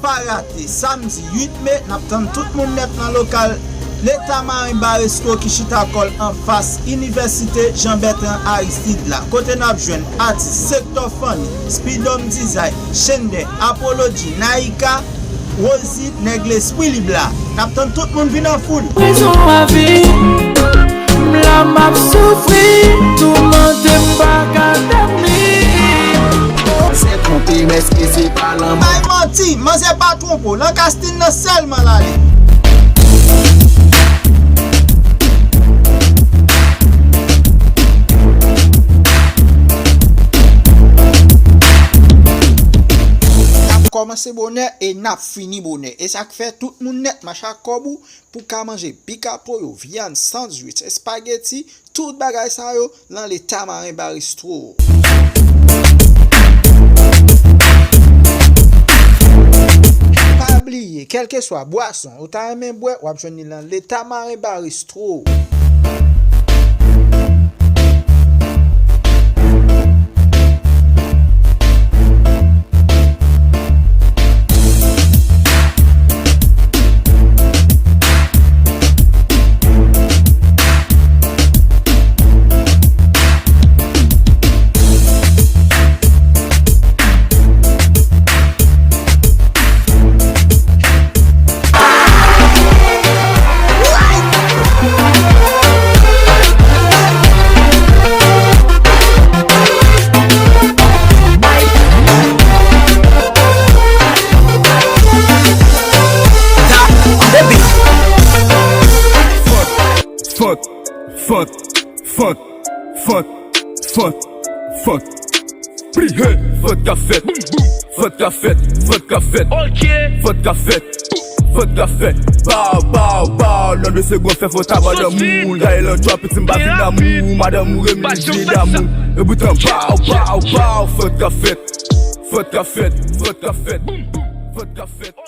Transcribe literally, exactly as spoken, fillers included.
Pa rate, samdi uit me, n ap tann tout moun nèt nan lokal Leta Maren Barestro ki chita kò l anfas Inivèsite Jean Bertrand Aristide la, kote n ap jwenn atis Sector Fanny, Speedom Design, Chendè, Apology, Naika, Rosie, Nèg Lespri Lib la. N ap tann tout moun vin an foul. Prizon a vi, m la m ap soufri, toumante m pa ka dòmi. Se twonpe m, èske se pa lanmò? Bay manti, manzè pa twonpe w, Lankastin nan sèlman l ale. N ap kòmanse bonè e n ap fini bonè. E sa k fè tout moun nèt mache ak kòb ou pou ka manje pikapoyo, vyann, sandwich, espageti, tout bagay sa yo nan Leta Maren Barestro. Pa bliye, kèlkeswa bwason ou ta renmen bwè, w ap jwenn li nan Leta Maren Barestro. Fòt, fòt, fòt, fòt, fòt, fòt, fòt. Plihe, fòt ka fèt. Fòt ka fèt, fòt ka fèt. Ok. Fòt ka fèt. Fòt ka fèt. Bow, bow, bow. Nan de segonn fè fòt a madanm ou. Gaye lòt jwa piti m pa fin damou. Madanm ou remi vye damou. E boutan bow, bow, bow. Fòt ka fèt. Fòt ka fèt, fòt ka fèt. Fòt ka fèt.